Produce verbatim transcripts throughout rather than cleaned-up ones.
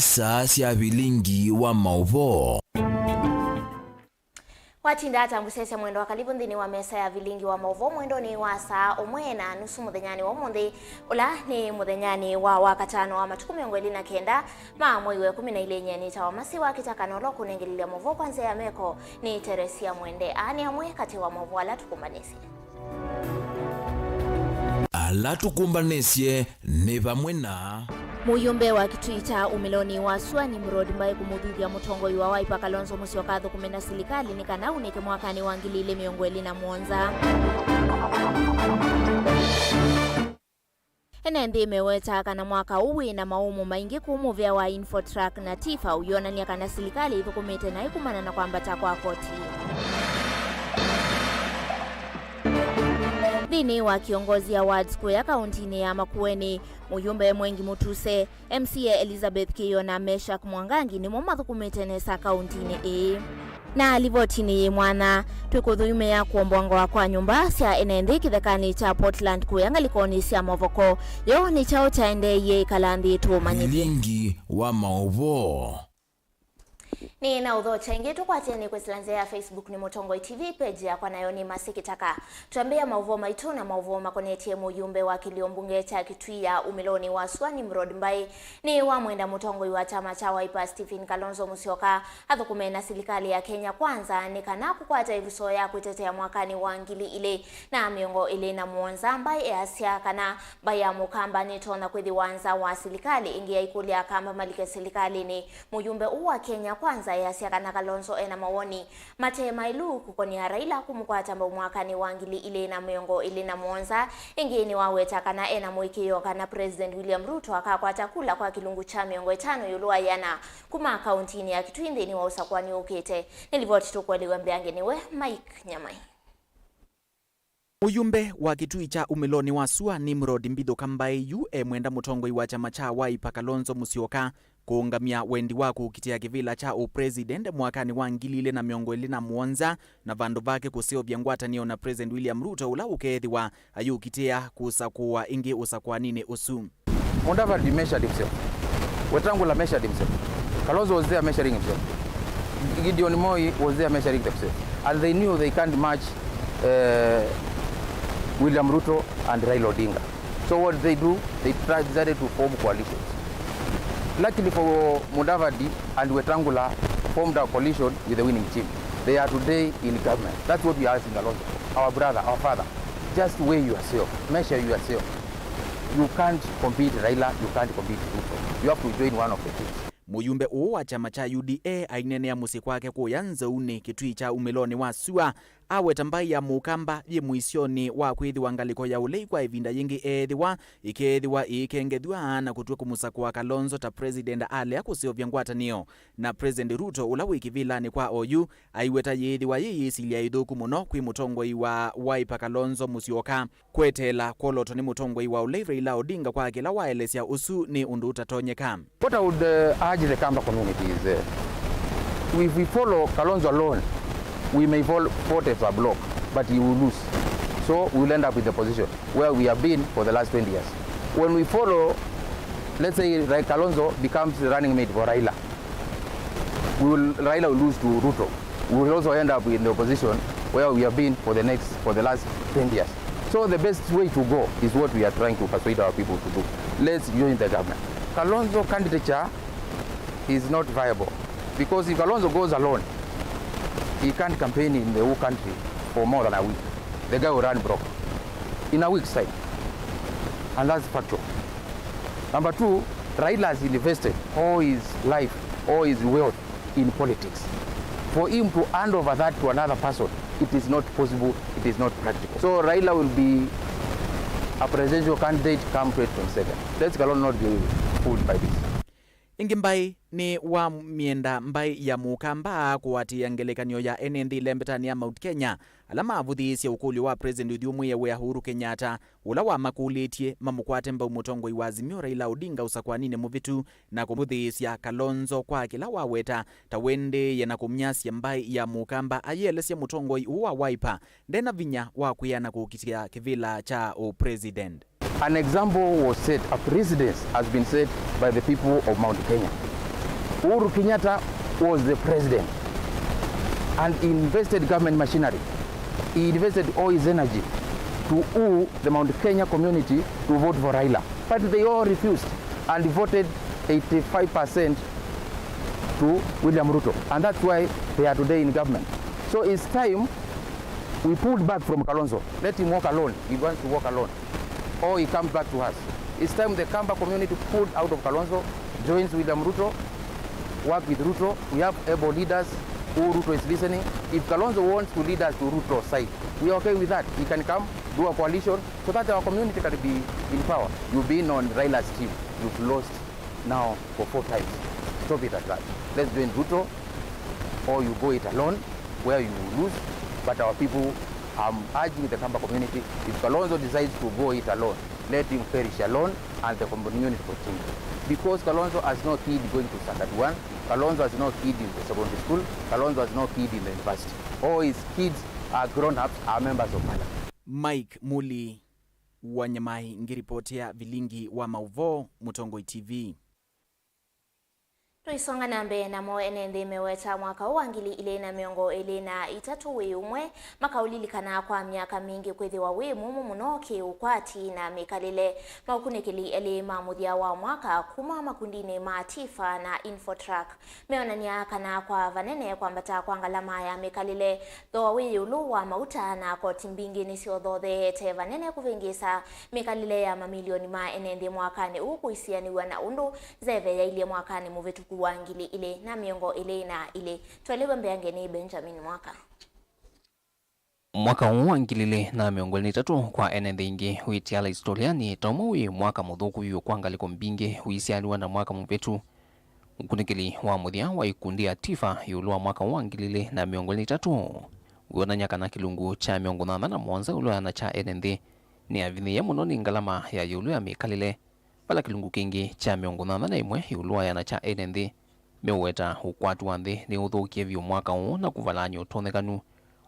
Saa sya vilingi wa maũvoo. Watinda ata ngũsyaĩĩsya mwendo wa kalivu nthĩnĩ wa mesa ya vilingi wa maũvoo mwendonĩ wa saa ũmwe na nusu mũthenyanĩ wa ũmũnthĩ, ũla nĩ mũthenyanĩ wa wakatano wa matukũ mĩongo ĩlĩ na kenda ma mwei wa ĩkũmi na ilĩ. Nyie nĩtawa Masi wa Kĩtaka, na ũla ũkũnengelelya maũvoo kwa nzĩa ya meko nĩ Teresia Mwende. Aa nĩ amwe katĩ wa maũvoo ala tũkũmbanĩsye. Ala tũkũmbanĩsye nĩ vamwe na. Mũyũmbe wa Kitui kya Umĩlonĩ wa Sua Nimrod Mbai kũmũthuthya mũtongoi wa Wiper Kalonzo Musyoka athũkũme na silikalĩ nĩ kana aunĩke mwakanĩ wa ngili ilĩ mĩongo ĩlĩ na mũonza. Ene nthĩ mewetaa kana mwaka ũũ wĩ na maũmũ maingĩ kũu mũvĩa wa Infotrak na Tifa ũyonany'a kana silikalĩ ĩthũkũmĩte naĩ kumana na kwambata kwa koti. Nthĩnĩ wa Kiongozi Awards kũya kaũntinĩ ya Makueni, mũyũmbe Mwengi Mutuse, M C A Elizabeth Kĩyo na Meshack Mwangangi nĩmo mathũkũmĩte nesa kaũntinĩ ĩĩ. Na livotinĩ yĩ mwanya, twĩkũthũimĩa kũomboa ngoa kwa nyũmba sya ene nthĩ kĩthekanĩ kya Portland kũya ngalĩkonĩ sya mavoko. Yo nĩ kyaũ kyaendeeie? Ĩkala nthĩ tũũmanyĩthye. Vilingi wa maũvoo. Nĩ na ũthokya ĩngĩ tũkwatĩanĩ kwĩsĩla nzĩa ya Facebook nĩ Mũtongoi T V, page yakwa nayo nĩ Masi Kĩtaka. Twambĩĩa maũvoo maitũ na maũvoo makonetye mũyũmbe wa kĩlio mbunge kya Kitui ya Umĩlonĩ wa Sua Nimrod Mbai nĩ wamwenda mũtongoi wa kyama kya Wiper Stephen Kalonzo Musyoka athũkũme na silikalĩ ya Kenya Kwanza nĩ kana kũkwata ĩvuso ya kwĩtetea mwakanĩ wa ngili ilĩ na mĩongo ĩlĩ na mũonza. Mbai easya kana mbaĩ ya Mũkamba nĩtonya kwĩthĩwa nza wa silikalĩ ĩngĩ yaikũlya Akamba malike silikalĩnĩ. Mũyũmbe ũũ wa Kenya Kwanza easya kana Kalonzo ena mawoni mate maĩlu kũkonĩa Raila kũmũkwata mbau mwakanĩ wa ngili ilĩ na mĩongo ĩlĩ na mũonza. Ĩngĩ nĩwaweta kana ena mũĩkĩĩo kana President William Ruto akakwata kula kwa kĩlungu kya mĩongo ĩtano ĩũlũ wa ĩana kuma kaũntinĩ ya Kitui nthĩnĩ wa ũsakũani ũkĩte. Nĩ livoti tũkũelew'a mbeange nĩwe Mike Nyamai. Mũyũmbe wa Kitui kya Umĩlonĩ wa Sua Nimrod Mbithũka Mbai yu emwenda mũtongoi wa kyama kya Wiper Kalonzo Musyoka kũũngamya wendi wa kũkitĩa kĩvĩla kya ũpresident mwakanĩ wa ngili ilĩ na mĩongo ĩlĩ na mũonza, na vandũ vake kũseũvya ngwatanĩo na President William Ruto ũla ũkeethĩwa ayũkitĩa kũsakũwa ĩngĩ ũsakũaninĩ ũsu. Mudavadi measured himself. Wetangula measured himself. Kalonzo was there measuring himself. Gideon Moi was there measuring themselves. And they knew they can't match uh, William Ruto and Raila Odinga. So what did they do? They tried, decided to form coalitions. Luckily for Mudavadi and Wetangula formed a coalition with the winning team. They are today in government. That's what we are asking Kalonzo. Our brother, our father, just weigh yourself, measure yourself. You can't compete Raila, you can't compete Ruto. You have to join one of the two. Mũyũmbe ũũ wa kyama kya U D A aineenea mũsyĩ kwake kũya Nzeũnĩ, Kitui kya Umĩlonĩ wa Sua, aweta mbaĩ ya Mũkamba yĩ mũisyonĩ wa kwĩthĩwa ngalĩko ya ũlei kwa ĩvinda yĩngĩ eethĩwa ĩkeethĩwa ĩikengethw'a na kũtw'a kũmũsakũa Kalonzo ta president alea kũseũvya ngwatanĩo na President Ruto ũla wĩ kĩvĩlanĩ kwa oyu, aiweta yĩĩthĩwa yĩ yĩsilya ĩthũku mũno kwĩ mũtongoi wa Wiper Kalonzo Musyoka. Kweteela kwolotwa nĩ mũtongoi wa ũlei Raila Odinga kwa kĩla waelesya ũsu nĩ ũndũ ũtatonyeka. What I would uh, urge the Kamba community is uh, if we follow Kalonzo alone, we may fall, vote as a bloc, but he will lose. So we will end up in the position where we have been for the last twenty years. When we follow, let's say, Ra- Kalonzo becomes the running mate for Raila, we will, Raila will lose to Ruto. We will also end up in the opposition where we have been for the next, for the last twenty years. So the best way to go is what we are trying to persuade our people to do. Let's join the government. Kalonzo candidature is not viable because if Kalonzo goes alone, he can't campaign in the whole country for more than a week. The guy will run broke in a week's time. And that's factual. Number two, Raila has invested all his life, all his wealth in politics. For him to hand over that to another person, it is not possible, it is not practical. So Raila will be a presidential candidate come twenty twenty-seven. Let's Kalonzo not be fooled by this. Ĩngĩ mbaĩ nĩ wa myenda mbaĩ ya Mũkamba kũatĩĩa ngelekany'o ya ene nthĩ ĩlembetanĩ ya Mount Kenya, ala mavũthĩĩsye ũkũlyo wa President ũthyũmũĩe wĩa Uhuru Kenyatta, ũla wamakũlĩtye mamũkwate mbau mũtongoi wa Azimio Raila Odinga ũsakwaninĩ mũvĩtu na kũmũthĩĩsya Kalonzo kwa kĩla waweta ta wendĩĩe na kũmyasya mbaĩ ya Mũkamba ayĩelesya mũtongoi ũũ wa Wiper ndena vinya wa kwĩana kũkitĩa kĩvĩla kya ũ president. An example was set, a precedence has been set by the people of Mount Kenya. Uhuru Kenyatta was the president and he invested government machinery. He invested all his energy to woo the Mount Kenya community to vote for Raila. But they all refused and voted eighty-five percent to William Ruto. And that's why they are today in government. So it's time we pulled back from Kalonzo. Let him walk alone. He wants to walk alone. Or he comes back to us. It's time the Kamba community pulled out of Kalonzo, joins William Ruto, work with Ruto. We have able leaders who Ruto is listening. If Kalonzo wants to lead us to Ruto's side, we are okay with that. He can come, do a coalition so that our community can be in power. You've been on Raila's team. You've lost now for four times. Stop it at that. Let's join Ruto or you go it alone where you lose. But our people, I'm urging the Kamba community, if Kalonzo decides to go it alone, let him perish alone and the community continue. Because Kalonzo has no kid going to Sakaduan, Kalonzo has no kid in the secondary school, Kalonzo has no kid in the university. All his kids are grown-ups, are members of parliament. Mike Muli wa Nyamai ngĩripotia vilingi wa mauvoo Mũtongoi T V. Tũisonga na mbee namo, ene nthĩ meweta mwaka ũũ wa ngili ilĩ na mĩongo ĩlĩ na itatũ wĩ ũmwe, makaũlilikana kwa myaka mingĩ kwĩthĩwa wĩ mũmũ mũno kĩ-ũkwati na mĩkalĩle. Maũkunĩkĩli elĩ ma mũthya wa mwaka kuma makundinĩ ma TIFA na Infotrack meonany'a kana kwa vanene kwambata kwa ngalama ya mĩkalĩle, thooa wĩ ĩũlũ wa mauta na koti mbingĩ nĩsyothotheete vanene kũvĩngĩĩsa mĩkalĩle ya mamilioni ma ene nthĩ mwakanĩ ũũ kũisianĩw'a na ũndũ nzeve yailye mwakanĩ mũvĩtũku wa ngili ilĩ na mĩongo ĩlĩ na ilĩ. Twelĩwe mbeange nĩ Benjamin Mwaka. Mwaka ũũ wa ngili ilĩ na mĩongo ĩlĩ na itatũ kwa ene nthĩ ingĩ wĩtiala isitolianĩ ta ũmwe wĩ mwaka mũthũku vyũ kwa ngalĩko mbingĩ ũisianĩw'a na mwaka mũvĩtu. Ũkunĩkĩli wa mũthya wa ikundi ya TIFA ĩũlũ wa mwaka ũũ wa ngili ilĩ na mĩongo ĩlĩ na itatũ wĩonany'a kana kĩlungu kya mĩongo thanthatũ na mũonza ĩũlũ wa ĩana kya ene nthĩ nĩyavinyĩĩe mũno nĩ ngalama ya ĩũlũ ya mĩkalĩle, vala kĩlungu kĩngĩ kya mĩongo thanthatũ na ĩmwe ĩũlũ wa ĩana kya ene nthĩ meũweta ũkwati wa nthĩ nĩũthũkie vyũ mwaka ũũ na kũvalany'a ũtonyekanu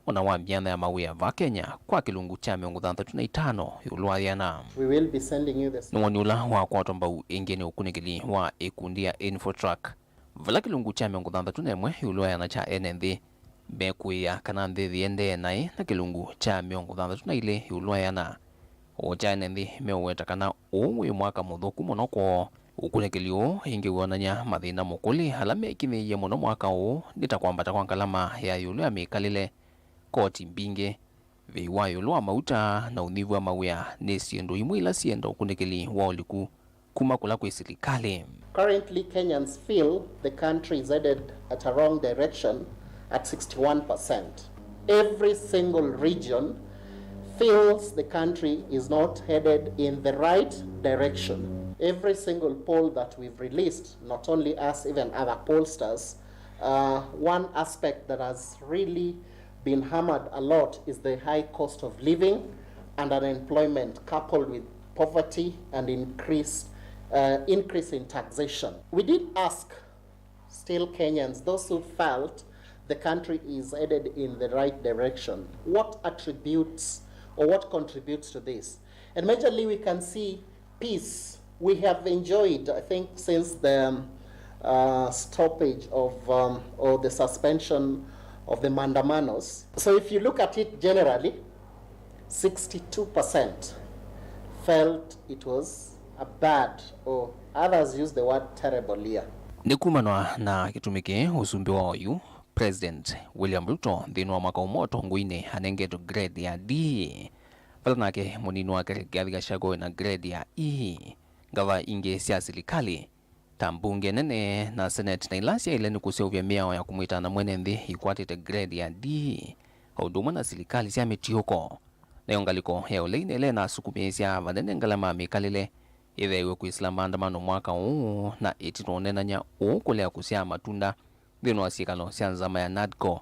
o na wa myanya ya mawĩa vaa Kenya kwa kĩlungu kya mĩongo thanthatũ na itano ĩũlũ wa ĩana. We will be sending you the... Nĩ woni ũla wakwatwa mbau ĩngĩ nĩ ũkunĩkĩli wa ĩkundi ya Infotrack, vala kĩlungu kya mĩongo thanthatũ na ĩmwe ĩũlũ wa ĩana kya ene nthĩ mekũĩa kana nthĩ yĩendee naĩ na kĩlungu kya mĩongo thanthatũ na ilĩ ĩũlũ wa ĩana. O kya ene nthĩ meũweta kana ũũ wĩ mwaka mũthũku mũno kwoo. Ũkunĩkĩli ũũ ĩngĩ wĩonany'a mathĩna mũkũlĩ ala mekinyĩie mũno mwaka ũũ nĩ ta kwambata kwa ngalama ya ĩũlũ ya mĩkalĩle, koti mbingĩ, vei wa ĩũlũ wa mauta na ũnyivu wa mawĩa nĩ syĩndũ imwe ila syenda ũkunĩkĩli wa ũliku kuma kũla kwĩ silikalĩ. Currently, Kenyans feel the country is headed at a wrong direction at sixty-one percent. Every single region feels the country is not headed in the right direction. Every single poll that we've released, not only us, even other pollsters, uh, one aspect that has really been hammered a lot is the high cost of living and unemployment, coupled with poverty and increase, uh, increase in taxation. We did ask still Kenyans, those who felt the country is headed in the right direction, what attributes or what contributes to this? And majorly, we can see peace. We have enjoyed, I think, since the, um, uh, stoppage of, um, or the suspension of the maandamanos. So if you look at it generally, sixty-two percent felt it was a bad, or others use the word, terrible year. Nĩ kumanwa na kĩtumi kĩĩ, ũsumbĩ wa oyu, President William Ruto nthĩnĩ wa mwaka ũmwe ũtongoinĩ anengetwe grade ya D, vala nake mũnini wake Rigathi Gachagua wĩna grade ya E. Ngava ingĩ sya silikalĩ ta mbunge nene na senate na ila syaĩle nĩ kũseũvya mĩao ya kũmwĩtana mwene nthĩ ikwatĩte grade ya D, o ũndũ ũmwe na silikalĩ sya mĩtiũko. Nayo ngalĩko ya ũlei nĩla ĩnasukumĩĩsya vanene ngalama ya mĩkalĩle yĩtheew'e kwĩsĩla maandamano mwaka ũũ, na ĩtina ũneenany'a ũũ kũlea kũsyaa matunda nthĩnĩ wa syĩkalo sya nzama ya NADCO,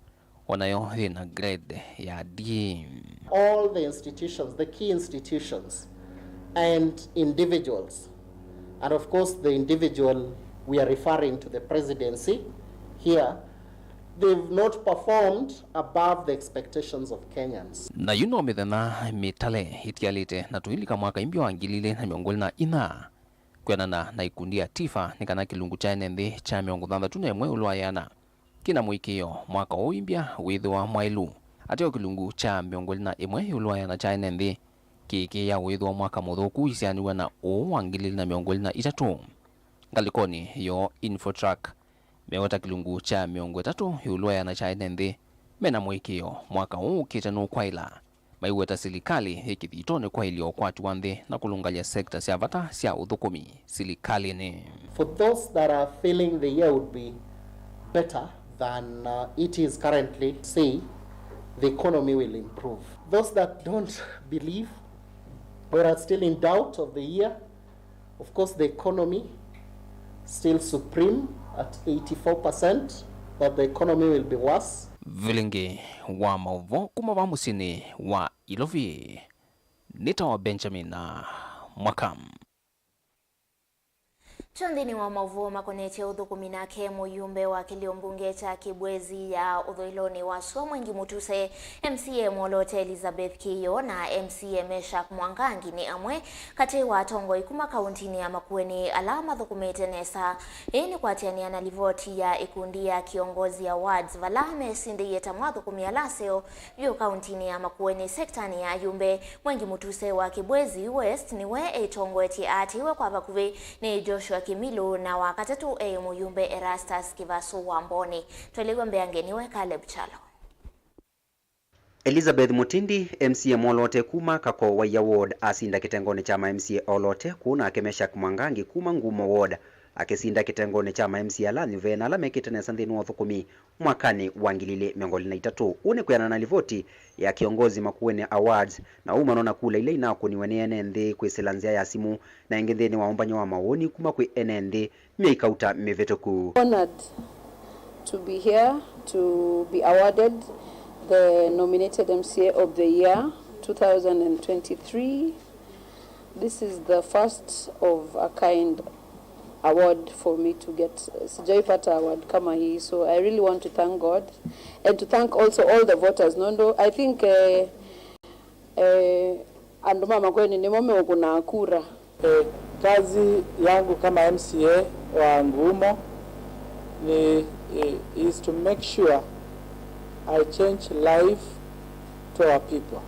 o nayo yĩ na grade ya D. All the institutions, the key institutions and individuals, and of course the individual we are referring to, the presidency here, they've not performed above the expectations of Kenyans. Na yu no mĩthenya mĩtale ĩtialĩte na tũilika mwaka imbyo wa ngili ilĩ na mĩongo ĩlĩ na inya. Kwĩanana na ikundi ya TIFA, nĩ kana kĩlungu kya ene nthĩ kya mĩongo thanthatũ na ĩmwe ĩũlũ wa ĩana kĩna mũĩkĩĩo mwaka ũũ imbya wĩthĩwa mwaĩlu. Ateo kĩlungu kya mĩongo ĩlĩ na ĩmwe ĩũlũ wa ĩana kya ene nthĩ kĩĩkĩĩa wĩthĩwa mwaka mũthũku ũisianĩw'a na ũũ wa ngili ilĩ na mĩongo ĩlĩ na itatũ. Ngalĩkonĩ yoo Infotrack, meweta kĩlungu kya mĩongo ĩtatũ ĩũlũ wa ĩana kya ene nthĩ mena mũĩkĩĩo mwaka ũũ ũkĩte nũkwaĩla. Maiweta silikalĩ yĩ kĩthitonĩ kwaĩlya ũkwati wa nthĩ na kũlũngalya sekta sya vata sya ũthũkũmi silikalĩnĩ. For those that are feeling the year would be better than, uh, it is currently, say the economy will improve. Those that don't believe or are still in doubt of the year, of course, the economy still supreme at eighty-four percent, but the economy will be worse. Vilingi wa maũvoo kuma va mũsyĩnĩ wa Ilovi, nĩtawa Benjamin Mwaka. Kyo nthĩnĩ wa maũvoo makonetye ũthũkũmi, nake mũyumbe wa kĩlio mbunge kya Kibwezi ya ũthũĩlonĩ wa sua Mwengi Mutuse, M C A mwolote Elizabeth Kiyo na M C A Meshack Mwangangi nĩ amwe katĩ wa atongoi kuma kauntinĩ ya Makueni ala mathũkũmĩte nesa. Ĩĩ nĩ kũatĩanĩa na livoti ya ikundi ya Kiongozi Awards, vala mesindĩie ta mwa athũkũmi ala aseo vyũ kauntinĩ ya Makueni, sektanĩ ya ayumbe. Mwengi Mutuse wa Kibwezi West nĩwe ĩtongoetye aatĩĩwe kwa vakuvĩ nĩ Joshua Kimilu, na wa katatũ eĩ mũyumbe Erastus Kivasu wa Mboni. Twelew'a mbeange nĩwe Caleb Chalo. Elizabeth Mutindi, M C A mwolote kuma Kako Waiya Ward, asinda kĩtengonĩ kya ma M C A olote kũu, nake Meshack Mwangangi kuma Ngumo Ward akĩsinda kĩtengonĩ kya ma M C A ala anyuve na ala mekĩte nesa nthĩnĩ wa ũthũkũmi mwakanĩ wa ngili ilĩ mĩongo ĩlĩ na itatũ. Ũu nĩ kwĩanana na livoti ya Kiongozi Makueni Awards, na umano na kula ila inakũniwe nĩ ene nthĩ kwĩsĩla nzĩa ya simũ na ĩngĩ nthĩnĩ wa ũmbany'o wa mawoni kuma kwĩ ene nthĩ myei kauta mĩvĩtũku. Honored to be here to be awarded the nominated M C A of the year two thousand and twenty-three. This is the first of a kind award for me to get. Sijaipata award kama hii, so I really want to thank God and to thank also all the voters. Nondo, I think, eh, eh, andũ ma Makueni nĩmo meũkũnaa kura. Eh, kazi yangu kama M C A wa Ngumo ni, eh, is to make sure I change life to our people.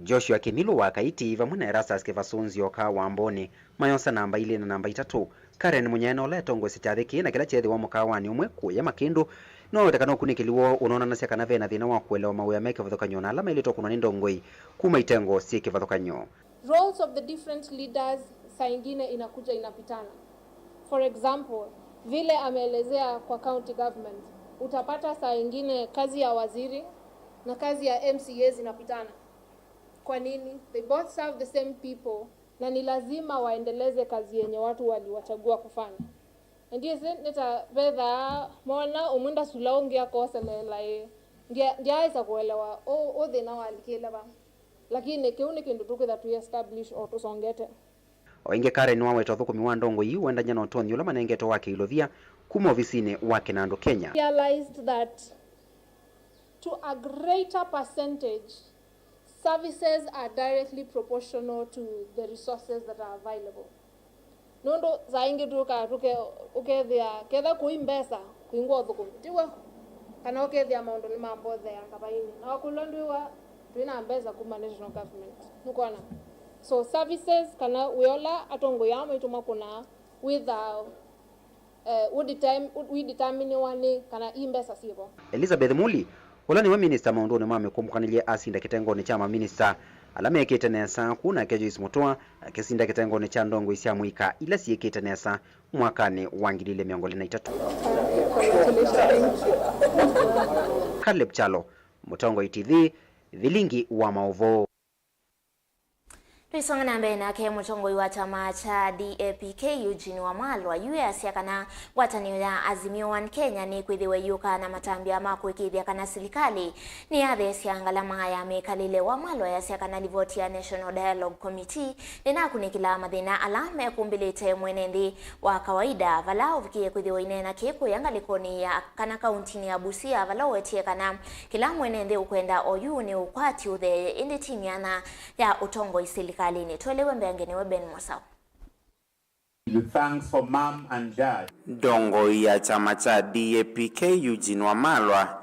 Joshua Kimilu wa Kaiti vamwe na Erastus Kivasu Nzioka wa Mboni mayosa namba ilĩ na namba itatũ. Karen Munyae na ũla etongoesye kyathĩ kĩĩ na kĩla kyeethĩwa mũkaawanĩ ũmwe kũya Makĩndũ, nowete kana ũkunĩkĩli woo ũnonanasya kana ve na thĩna wa kũelewa mawĩa me kĩvathũkany'o na ala maĩlĩtwe kũnwa nĩ ndongoi kuma itengo syĩ kĩvathũkany'o. Roles of the different leaders saa ingine inakuja inapitana. For example, vile ameelezea kwa county government, utapata saa ingine kazi ya waziri na kazi ya M C A zinapitana. Kwa nini? They both serve the same people, na ni lazima waendeleze kazi yenye watu waliwachagua kufanya. Na ndiĩsĩ nĩ ta vethaa mona ũmwe ndasula ũngĩ akoseleela ĩ. Ndia-, ndyaaĩsa kũelewa ũ, ũ thĩna walikĩle va. Lakini kĩu nĩ kĩndũ tũkwĩtha tũi establish o tũsongete. O ĩngĩ, Karen nĩwaweta ũthũkũmi wa ndongoi ii ũendany'a na ũtonyi ũla manengetwe wa kĩilovia kuma ovisinĩ wa Kĩnandũ Kenya. Realized that to a greater percentage, services are directly proportional to the resources that are available. Nũndũ saa ingĩ tũkaa tũke-, ũkethĩa ketha kũi mbesa kũingwa ũthũkũmi, tiw'o? Kana ũkethĩa maũndũ nĩmambothea ngavainĩ, na wakũlwa ndwĩwa twĩ na mbesa kuma national government. Nũkwona? So services kana wĩa ũla atongoi aa maitũ makũnaa wĩthaa, eh, ũdeterm-, ũ-, ũideterminiwa nĩ kana i mbesa syĩvo. Elizabeth Muli, ũla nĩwe minista maũndũnĩ ma mĩkũmbũkanĩlye, asinda kĩtengonĩ kya maminista ala mekĩte nesa kũu, nake Joyce Mutua akĩsinda kĩtengonĩ kya ndongoi sya mũika ila syĩkĩte nesa mwakanĩ wa ngili ilĩ mĩongo ĩlĩ na itatũ. Caleb Kyalo, Mũtongoi T V, vilingi wa maũvoo. Tũisonga na mbee, nake mũtongoi wa kyama kya D A P K Eugene Wamalwa yu easya kana ngwatanĩo ya Azimio One Kenya nĩkwĩthĩwa ĩyũka na matambya ma kũĩkĩĩthya kana silikalĩ nĩyatheesya ngalama ya mĩkalĩle. Wamalwa easya kana livoti ya National Dialogue Committee ndĩnakunĩkĩla mathĩna ala mekũmbĩlĩte mwene nthĩ wa kawaida, vala ũvikĩe kwĩthĩwa ineena kĩĩ kũya ngalĩkonĩ ya kana kauntinĩ ya Busia, vala ũwetie kana kĩla mwene nthĩ ũkwenda oyu nĩ ũkwati ũthee, ĩndĩ ti myanya ya ũtongoi silikalĩnĩ. Twelewe mbeange nĩwe Ben Mosau. Thanks for mom and dad. Ndongoi ya kyama kya D A P K Eugene Wamalwa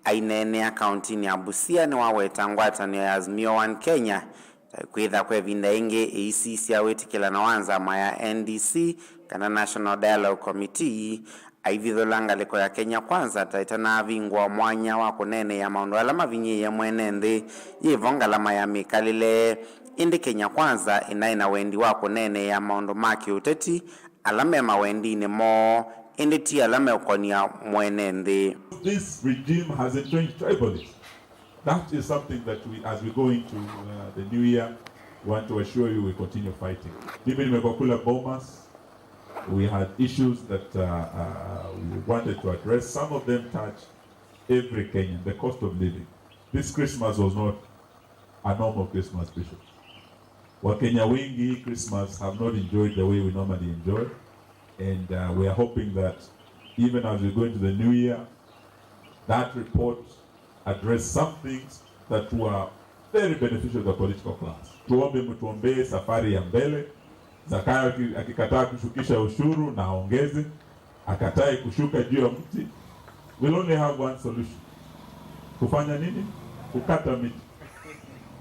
aineenea kauntinĩ ya Busia nĩwaweta ngwatanĩo ya Azimio One Kenya ta ĩkwĩtha kwa ĩvinda yĩngĩ ĩisisya wĩtĩkĩlano wa nzama ya N D C kana National Dialogue Committee, aivithũla ngalĩko ya Kenya Kwanza ta ĩtanaavingũa mwanya wa kũneeneea maũndũ ala mavinyĩĩe mwene nthĩ. Yĩvo ngalama ya mĩkalĩle, ĩndĩ Kenya Kwanza ĩnaĩ na wendi wa kũneeneea maũndũ ma kĩũteti ala me mawendinĩ moo, ĩndĩ ti ala meũkonia mwene nthĩ. This regime has entrenched tribalism. That is something that we, as we go into uh, the new year, want to assure you we continue fighting. Mimi nimekuwa kule Bomas, we had issues that uh, uh, we wanted to address. Some of them touch every Kenyan, the cost of living. This Christmas was not a normal Christmas, Bishop. Wakenya wengi Christmas have not enjoyed the way we normally enjoy, and uh, we are hoping that even as we go into the new year, that report address some things that were very beneficial to the political class. Tuombe, mtuombee safari ya mbele. Zakayo aki- akikataa kushukisha ushuru na aongeze, akatae kushuka juu ya mti. We'll only have one solution. Kufanya nini? Kukata miti.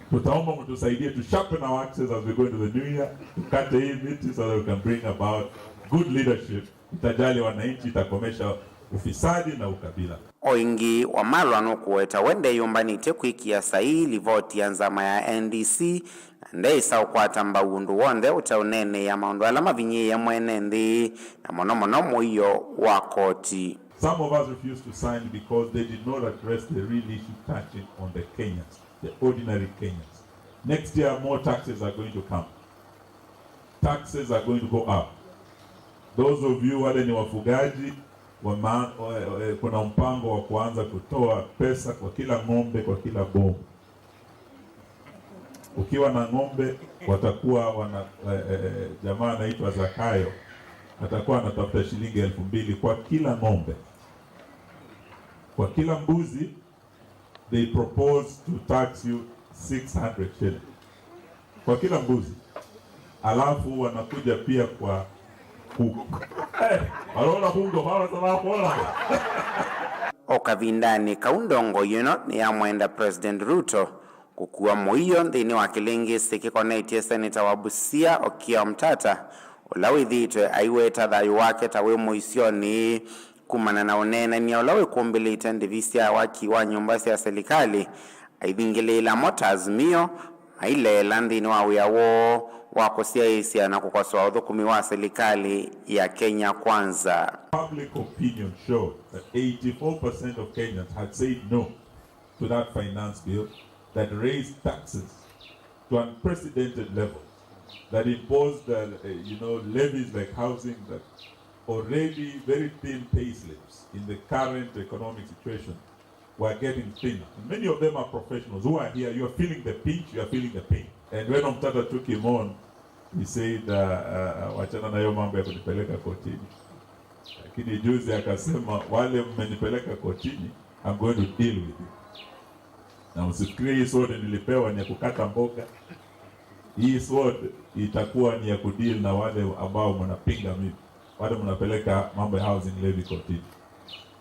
Tutaomba mtusaidie to sharpen our axes as we go into the new year, tukate hii miti so that we can bring about good leadership. Itajali wananchi, itakomesha ufisadi na ukabila. O ĩngĩ, Wamalwa nũkũweta we ndeyũmbanĩtye kwĩkĩa saii livoti ya nzama ya N D C, na ndeĩsa ũkwata mbau ũndũ w'onthe ũteũneeneea maũndũ ala mavinyĩĩe mwene nthĩ, na mũno mũno mũio wa koti. Some of us refuse to sign because they did not address the real issue touching on the Kenyans, the ordinary Kenyans. Next year, more taxes are going to come. Taxes are going to go up. Those of you wale ni wafugaji wa ma, wa, wa, kuna mpango wa kuanza kutoa pesa kwa kila ng'ombe, kwa kila boma. Ukiwa na ng'ombe watakuwa wana, eh, eh, jamaa anaitwa Zakayo atakuwa anatafuta shilingi elfu mbili kwa kila ng'ombe. Kwa kila mbuzi they propose to tax you six hundred shillings kwa kila mbuzi, alafu wanakuja pia kwa kuku. Eh, wanaona kuku ndio maana sana hapo. O kavindanĩ kau, ndongoi ĩno nĩyamwenda President Ruto kũkua mũio nthĩnĩ wa kĩlĩngĩsĩ kĩkonetye seneta wa Busia Okiya Omtata, ũla wĩthĩĩtwe aiweta thayũ wake ta wĩ mũisyonĩ kumana na ũneenany'a ũla wĩkũmbĩlĩte ndĩvi sya waki wa nyũmba sya silikalĩ, aivingĩlĩĩla mo ta Azimio maileela nthĩnĩ wa wĩa woo wa kũsyaĩĩsya na kũkosoa ũthũkũmi wa silikalĩ ya Kenya Kwanza. Public opinion showed that eighty-four percent of Kenyans had said no to that finance bill that raised taxes to unprecedented levels, that imposed, uh, uh, you know, levies like housing that already very thin payslips in the current economic situation were getting thinner. And many of them are professionals who are here. You are feeling the pinch, you are feeling the pain. And when Omtata took him on, he said, uh, uh, wachana na hiyo mambo ya kunipeleka kotini. Lakini juzi akasema, wale mmenipeleka kotini, I'm going to deal with you. Na usifikirie hii sword nilipewa ni ya kukata mboga. Hii sword itakuwa ni ya kudeal na wale ambao mnapinga mimi, wale mnapeleka mambo ya housing levy kotini.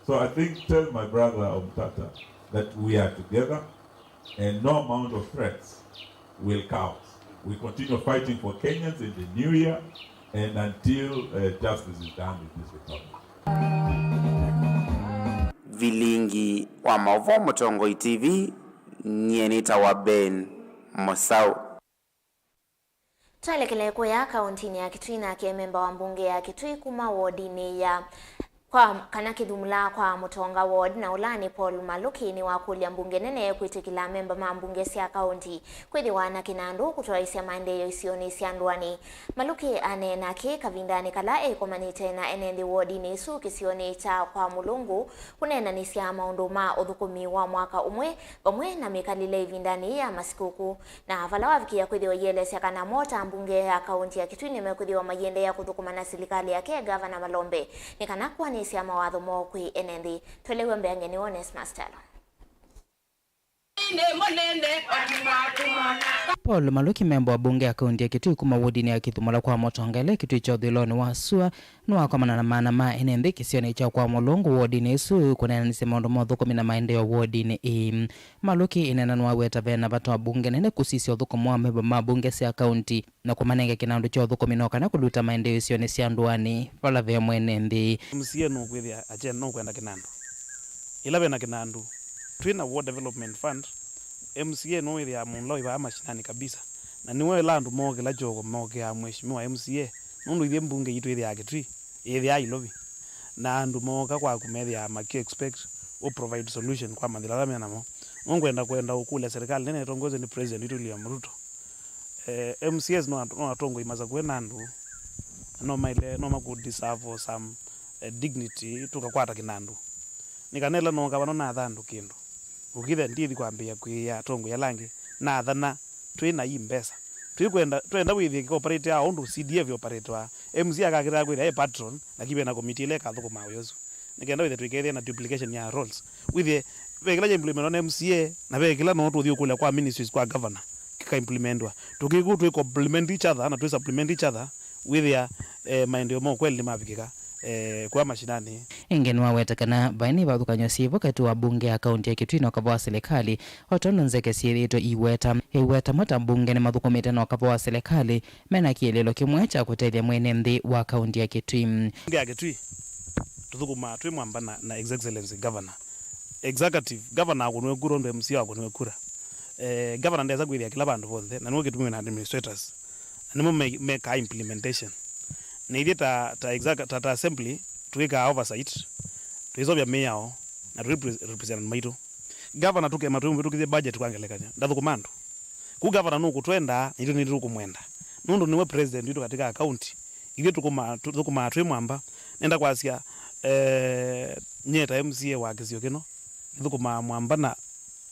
So I think, tell my brother Omtata that we are together and no amount of threats will cow us. We continue fighting for Kenyans in the new year and until uh, justice is done with this republic. Vilingi wa maũvoo Mũtongoi T V, nyie nĩtawa Ben Mũsaũ. Twelekele kũya kaũntinĩ ya Kitui, nake memba wa mbunge ya Kitui kuma wodinĩ ya kwa kana Kĩthumula kwa Mũtonga ward na ũla nĩ Paul Maluki nĩwakũlya mbunge nene kwĩtĩkĩla memba ma mbunge sya kaũnti kwĩthĩwa na kĩnandũ kũtwaĩsya maendeeo isionĩ sya ndũanĩ. Maluki aneena kĩĩ kavindanĩ kala ekomanĩte na ene nthĩ wodinĩ ĩsu kĩsionĩ kya kwa Mũlũngũ kũneenanĩsya maũndũ ma ũthũkũmi wa mwaka ũmwe vamwe na mĩkalĩle ĩvindanĩ ya masikũkũ. Na vala wavikĩa kwĩthĩwa ielesya kana mo ta mbunge ya kaũnti ya Kitui nĩmekwĩthĩwa maiendeea kũthũkũma na silikalĩ yake Gavana Malombe nĩ kana kũanĩsya mawatho moo kwĩ ene nthĩ. Twelew'e mbeange nĩ Onesmus Kyalo. Paul Maluki, memba wa mbunge ya kaunti ya Kitui kuma wodinĩ ya Kithumula kwa Mũtongele, Kitui kya ũthũĩlonĩ wa sua, nĩwakomana na maana ma ene nthĩ kĩsionĩ kya kwa Mũlũngũ wodinĩ ĩsu kũneenanĩsya maũndũ ma ũthũkũmi na maendeeo wodinĩ ĩĩ. Maluki ĩnena nĩwaweta vena vata wa mbunge nene kũsisya ũthũkũmi wa memba ma mbunge sya kaunti na kũmanenga kĩnandũ kya ũthũkũmi no kana kũluta maendeeo isionĩ sya ndũanĩ vala ve mwene nthĩ. M C A nũkwĩthĩa agenda, nũkwenda kĩnandũ. Ĩla vena kĩnandũ, twĩ na Ward Development Fund, M C A nũwĩthĩaa mũndũ ũla wĩ vaa mashinani kabisa. Na nĩwe ĩla andũ mookĩla kyoko mookĩaa mheshimiwa M C A, nũndũ ithyĩ mbunge yitũ ĩthĩaa Kitui, ĩthĩaa Ilovi. Na andũ mooka kwaku methĩaa makĩ expect ũ provide solution kwa mathĩna ala me namo. Nũkwenda kwenda ũkũlya serikali nene ĩtongoesye nĩ President witũ William Ruto. Eh, M C As no at-, no atongoi masakũe na andũ, na no maile, no makũ deserve some, eh, dignity tũkakwata kĩnandũ. Nĩ kana ĩla nooka vano natha andũ kĩndũ, ũkĩthĩa ndithi kwambĩĩa kwĩĩa atongoi ala angĩ, nathana twĩ na ii mbesa. Twĩkwenda, twenda wĩthĩe kĩoperate ya ũndũ C D F yoperatwa, M C A akakĩtaa kwĩthĩa e patron, lakini vena komiti ĩla ĩkathũkũma wĩa ũsu. Nĩ kenda wĩthĩe tũikethĩa na duplication ya roles. Wĩthĩe ve kĩla kya implementwa na M C A, na ve kĩla no tũthi ũkũlya kwa ministries kwa governor kĩka implementwa. Tũkĩkũ twĩ complement each other na twĩ supplement each other, wĩthĩa, eh, maendeeo ma ũkweli nĩmavikĩka, eh, kũya mashinani. Ĩngĩ nĩwaweta kana vaĩ na ivathũkany'o syĩvo katĩ wa mbunge ya kaunti ya Kitui na ũkava wa silikalĩ, o tondũ nzeke syĩthĩĩtwe iweta, iweta mo ta mbunge nĩmathũkũmĩte na ũkava wa silikalĩ mena kĩeleelo kĩmwe kya kũtethya mwene nthĩ wa kaunti ya Kitui. Mbunge ya Kitui, tũthũkũmaa twĩ mwamba na, na His Excellency Governor. Executive, Governor akũnĩwe kura ũndũ M C A akũnĩwe kura. Eh, Governor ndesa kwĩthĩa kĩla vandũ vonthe, na nĩwe kĩtumi wĩna administrators. Na nĩmo me-, mekaa implementation. Na ithyĩ ta, ta, exec-, ta, ta assembly, twĩkaa oversight, twĩsovya mĩao, na tũ repre-, represent andũ maitũ. Governor tũkema twĩmũvĩtũkĩthye budget kwa ngelekany'o, ndathũkũma andũ. Kũ gavana nũkũtwendaa, na itũ nĩtũkũmwenda. Nũndũ nĩwe president witũ katika county. Ithyĩ tũkũmaa, tũthũkũmaa twĩ mwamba. Nenda kwasya, eh, nyie ta M C A wa kĩsio kĩno, nĩthũkũmaa mwamba na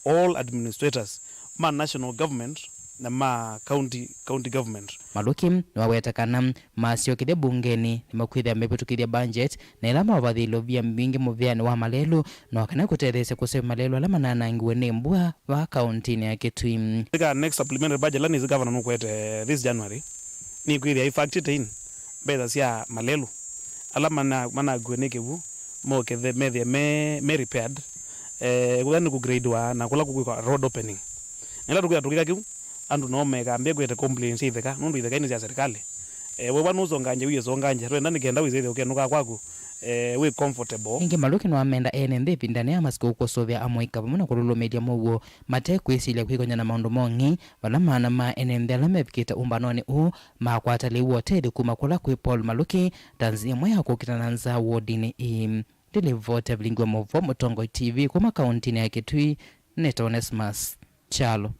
all administrators ma national government na ma county, county government. Maluki nĩwaweta kana masyokethya mbungenĩ nĩmakwĩthĩa mevĩtũkĩthya budget na ĩla mavathĩĩlwe via mbingĩ mũvĩanĩ wa malelũ, no kana kũtetheesya kũseũvya malelũ ala mananangiwe nĩ mbua vaa kauntinĩ ya Kitui. Ĩka next supplementary budget ĩla nĩsĩ governor nũkwete this January, nĩkwĩthĩa ĩfactorĩte in mbesa sya malelũ ala mana-, manakuwe nĩ kĩw'ũ, mokethe methĩe me, me repaired, eh, kũla nĩ kũ gradewa na kũla kũkwĩkwa road opening. Na ĩla tũkwĩa tũkĩka kĩu, andũ noo mekambĩe kwete complaints sya itheka, nũndũ itheka nĩ sya serikali. Eh, wewa nũsongange, wĩsongange, twenda nĩ kenda wĩsĩthĩa ũkenũka kwaku, eh, wĩ comfortable. Ĩngĩ Maluki nĩwamenda ene nthĩ ĩvindanĩ ya masikũ kũsũvĩa amũika vamwe na kũlũlũmĩlya mũuo mate kwĩsilya kwĩkony'a na maũndũ ma ũng'i, vala maana ma ene nthĩ ala mevikĩte ũmbanonĩ ũũ makwata lĩu wa ũtethyo kuma kũla kwĩ Paul Maluki ta nzĩa ĩmwe ya kũkita na nza wodinĩ ĩĩ. Ndĩlivoti ya vilingi wa maũvoo Mũtongoi T V kuma kauntinĩ ya Kitui, nĩtawa Onesmus Kyalo.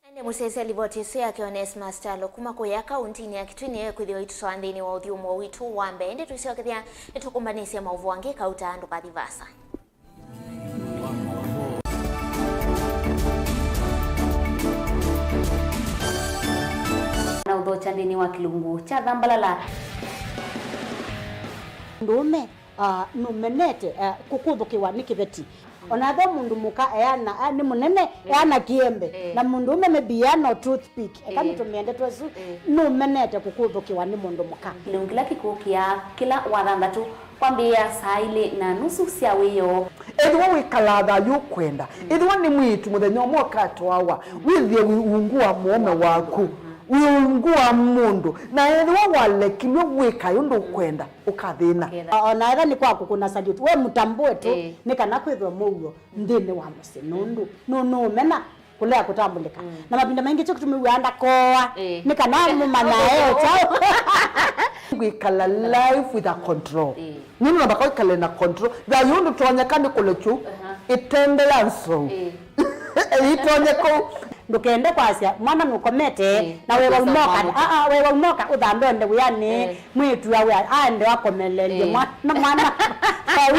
Ende mũsyaĩĩsya livoti ĩsu yake Onesmus Kyalo kuma kũya kauntinĩ ya Kitui nĩyo ĩkwĩthĩwa ĩtũtwaa nthĩnĩ wa ũthyũmũo witũ wa mbee. Ĩndĩ twĩsyokethya nĩtũkũmbanĩsya maũvoo angĩ kauta ndũkathi vaasa. Na ũthokya nthĩnĩ wa kĩlungu kya thambalala. Mũndũũme, ah, nũmenete, ah, kũkũthũkĩwa nĩ kĩveti. O na ve mũndũ mũka eana, ah, nĩ mũnene, eh, eana kĩembe. Eh. Na mũndũũme maybe eana o toothpick. Eka, eh, nĩtũmĩe ndeto ĩsu, eh, nũmenete kũkũthũkĩwa nĩ mũndũ mũka. Kĩlungu kĩla kĩkũkĩa kĩla wathanthatũ kwambĩĩa saa ilĩ na nusu sya wĩoo. Ethĩwa wĩkalaa thayũ ũkwenda, ethĩwa nĩ mwĩĩtu mũthenya ũmwe ũkatwawa, wĩthĩe wĩ ungu wa mũũme waku, wĩ ungu wa mũndũ, na ethĩwa walekilw'e wĩkae ũndũ ũkwenda, ũkathĩna. Ũketha. O na ethĩwa nĩ kwa kũkũna salute, we mũtambũe tu, ĩĩ, nĩ kana kwĩthwe mũuo nthĩnĩ wa mũsyĩ, nũndũ nũ-, nũũmena kũlea kũtambũlĩka. Mm. Na mavinda maingĩ kyo kĩtumi wĩaa ndakooa, ĩĩ, nĩ kana mũmanyae o kyaũ. Kwĩkala life with a control. Ĩĩ. Nĩ namba kwĩkala na control. Thayũ ndũtonyeka nĩ kũlekyu, aha, ĩtende ya nzou. Ĩĩ. Ĩitonye kũu. Ndũkende kwasya mwana nũkomete, ĩĩ, na wewa ũnoka, aa, wewa ũnoka ũthambe onde wĩanĩ. Ĩĩ. Mwĩĩtu awe aende akomelelye, ĩĩ, mwana, mwana vau.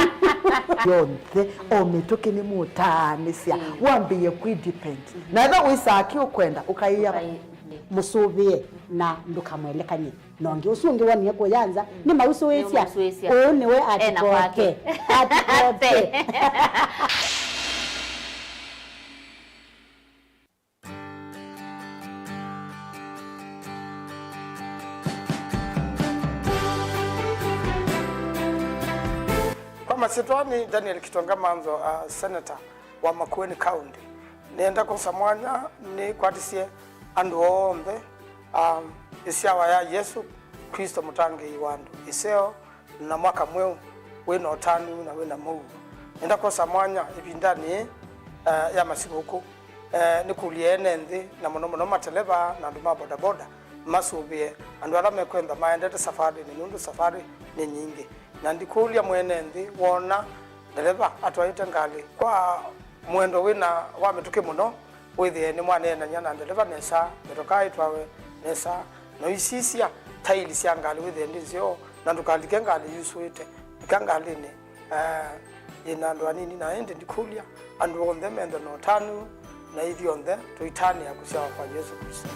Yonthe, o mĩtũkĩ nĩmũtaanĩsya, ĩĩ, wambĩĩe kwĩ depend. Mhm. Na ethĩwa wĩsaa kĩ ũkwenda, ũkaĩa. Ũkaĩ-, ĩĩ, mũsũvĩe na ndũkamwelekany'e na ũngĩ. Ũsu ũngĩ wonie kũya nza, mm, nĩmausũĩsya. Nĩmausũĩsya. Ũũ nĩwe ena kwake. Atikoke. Atikoke. Masyĩtwa nĩ Daniel Kitonga Manzo, uh, senator wa Makueni County. Nĩenda kwosa mwanya nĩkwatisye andũ onthe, um, ĩsyawa ya Yesũ Klĩsto, mũtangĩĩi wa andũ, ĩseo na mwaka mweũ wĩ na ũtanu na wĩ na mũuo. Nĩenda kwosa mwanya ĩvindanĩ yĩĩ, uh, ya masikũkũ, uh, nĩkũlye ene nthĩ, na mũno mũno mateleva na andũ ma bodaboda, masũvĩe andũ ala mekwenda maendete safarĩnĩ, nũndũ safarĩ nĩ nyingĩ. Na ndikũlya mwene nthĩ, woona ndeleva atwaĩte ngalĩ kwa mũendo wĩ na wa mĩtũkĩ mũno, wĩthĩe nĩmwaneenany'a na ndeleva nesa, mĩtokaa ĩtwawe nesa, na ũisisya taili sya ngalĩ wĩthĩe ndĩ nzeo, na ndũkalike ngalĩ yusũĩte. Lika ngalĩnĩ, eh, yĩ na andũ anini, na ĩndĩ ndikũlya andũ onthe methe na ũtanu na ithyonthe tũitanĩa kũsyawa kwa Yesũ Klĩsto.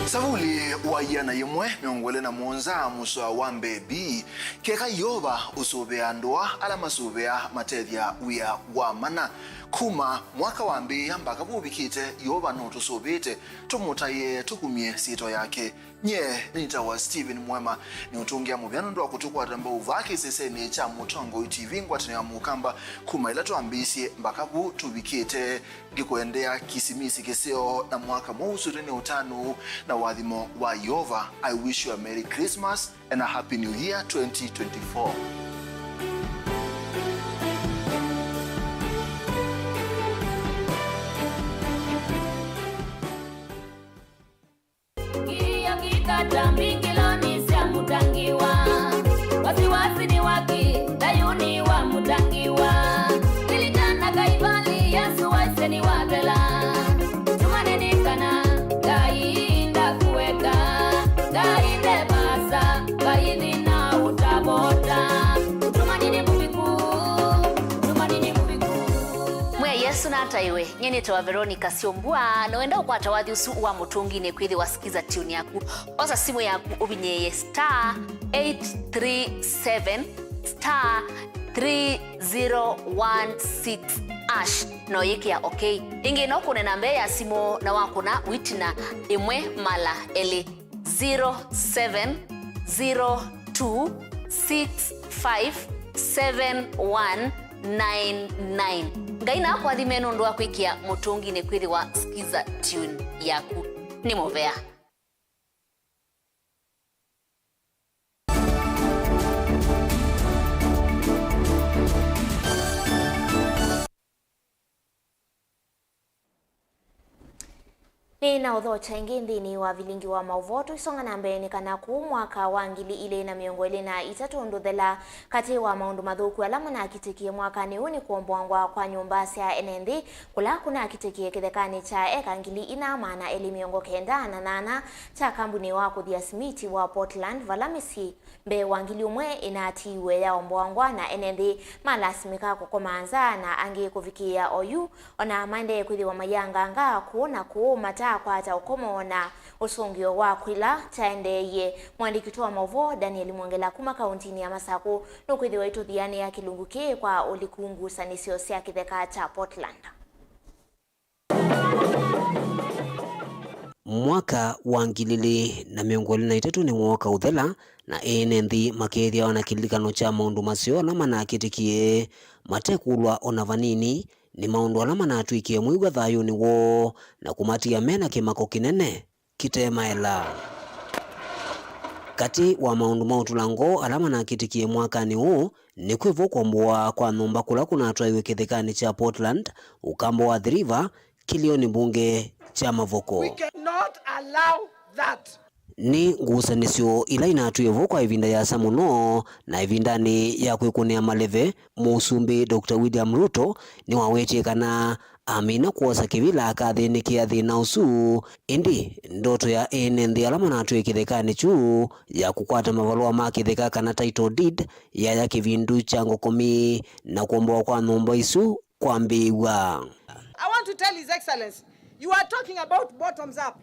Savuli wa ĩana yĩmwe mĩongo ĩlĩ na mũonza mũsoa wa mbee B. Keka Yeova ũsũvĩaa ndũa, ala masũvĩaa matethya wĩa wa mana. Kuma mwaka wambĩĩa mbaka vu ũvikĩte, Yeova nũtũsũvĩĩte, tũmũtaĩe, tũkumye syĩtwa yake. Nyie nĩtawa Stephen Mwema. Nĩũtũngĩa mũvea nũndũ wa kũtũkwata mbau vaa kĩsesenĩ kya Mũtongoi T V, ngwatanĩo ya Mũkamba, kuma ĩla twambĩĩsye mbaka vu tũvikĩte. Ngĩkũendea Kĩsimisi kĩseo na mwaka mweũ ũsũtwe nĩ ũtanu na ũathimo wa Yeova. I wish you a Merry Christmas and a Happy New Year twenty twenty-four. Kiyo kikata mbingiloni sya Mũtangiwa. Wasiwasi ni waki, thayuni wa Mũtangiwa. Lilikana Kaivali, Yesu waisye nĩwathela. Tumaini nĩ kana Ngai ndakueka, Ngai nde vaasa, Ngai thĩna ũtavota. Tumaini nĩ mũviku, tumaini nĩ mũviku. Mwĩai Yesũ nataĩwe. Nyie nĩtawa Veronica Syombua, na wenda ũkwata wathi ũsu wa Mũtũnginĩ kwĩthĩwa Skiza Tune yaku. Osa simũ yaku ũvinyĩĩe star eight three seven star three zero one six hash, na ũyĩkĩa okay. Ĩngĩ no kũne namba ya simũ na wakũna wĩtina ĩmwe mala elĩ. Zero seven zero two six five seven one nine nine. Ngai nakũathime nũndũ wa kwĩkĩa Mũtũnginĩ kwĩthĩwa Skiza Tune yaku. Nĩ mũvea. Nĩ na ũthokya ĩngĩ nthĩnĩ wa vilingi wa maũvoo. Tũisonga na mbee nĩ kana kũu mwaka wa ngili ilĩ na mĩongo ĩlĩ na itatũ ndũthela, katĩ wa maũndũ mathũku ala manakitĩkie mwakanĩ ũũ nĩ kũomboangwa kwa nyũmba sya ene nthĩ kũla kũnakitĩkie kĩthekanĩ kya eka ngili ina maana elĩ mĩongo kenda na nana kya kambunĩ wa kũthia simiti wa Portland, vala mĩsyĩ mbee wa ngili ũmwe ĩnatiiwe yaomboangwa na ene nthĩ malasimĩka kũkoma nza na angĩ kũvikĩĩa oyu, o na maendee kwĩthĩwa mayanganga kũũ na kũũ mataakwata ũkomo na ũsũngĩo wa kĩla kyaendeeie. Mũandĩki witũ wa maũvoo Daniel Mwongela kuma kauntinĩ ya Masakũ nũkwĩthĩwa aitũthianĩa kĩlungu kĩĩ kwa ũliku ngusanĩsyo sya kĩtheka kya Portland. Mwaka wa ngili ilĩ na mĩongo ĩlĩ na itatũ nĩwooka ũthela, na ene nthĩ makeethĩawa na kĩlilikano kya maũndũ maseo ala manakĩtĩkie, matekũlwa o na vanini nĩ maũndũ ala manatw'ĩkie mwĩw'a thayũnĩ woo na kũmatiga me na kĩmako kĩnene kĩte maela. Katĩ wa maũndũ ma ũtũla ngoo ala manakĩtĩkie mwakanĩ ũũ nĩ kwĩvo kũomboa kwa nyũmba kũla kũnatwaiwe kĩthekanĩ kya Portland, ũkamba wa Athi River, kĩlĩonĩ mbunge kya Mavoko. We cannot allow that. Nĩ ngusanĩsyo ila inatwĩe vo kwa ĩvinda yĩasa mũno, na ĩvindanĩ ya kwĩkũnĩa maleve, Mũsumbĩ Doctor William Ruto nĩwawetie kana amina kwosa kĩvĩla akathĩnĩkĩa thĩna ũsu. Ĩndĩ ndoto ya ene nthĩ ala manatwĩe kĩthekanĩ kyu ya kũkwata mavalũa ma kĩtheka kana title deed yaya kĩvindu kya ngokomi, na kũomboa kwa nyũmba isu kwambĩĩw'a. I want to tell His Excellency, you are talking about bottoms up.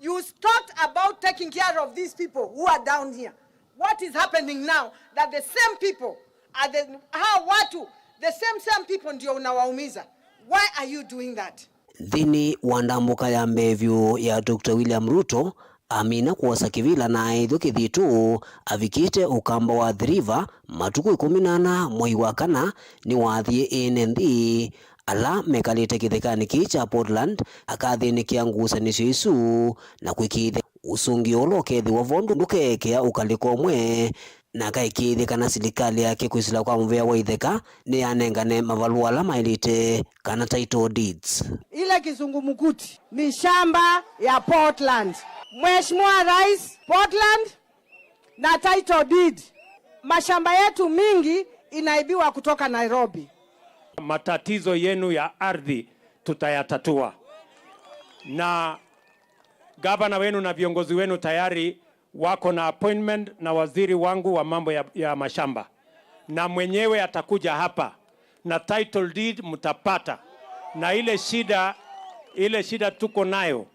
You talked about taking care of these people who are down here. What is happening now that the same people are the, hawa watu The same, same people ndio unawaumiza. Why are you doing that? Nthĩnĩ wa ndambũka ya mbee vyũ ya Doctor William Ruto, amina kwosa kĩvĩla na aĩthw'a kĩthitũ, avikĩte ũkamba wa Athi River matukũ ĩkũmi na ana mwei wa kana, nĩwaathie ene nthĩ ala mekalĩte kĩthekanĩ kĩĩ kya Portland akathĩnĩkĩa ngusanĩsyo isu na kwĩkĩĩthya ũsũngĩo ũla ũkethĩwa vo ndũkeekĩa ũkalĩko ũmwe, na akaĩkĩĩthya kana silikalĩ yake kwĩsĩla kwa mũvĩa wa itheka nĩyanengane mavalũa ala maĩlĩte kana title deeds. Ile kizungumkuti ni shamba ya Portland. Mheshimiwa Rais, Portland na title deed. Mashamba yetu mingi inaibiwa kutoka Nairobi. Matatizo yenu ya ardhi tutayatatua, na gavana wenu na viongozi wenu tayari wako na appointment na waziri wangu wa mambo ya, ya mashamba, na mwenyewe atakuja hapa na title deed mtapata, na ile shida, ile shida tuko nayo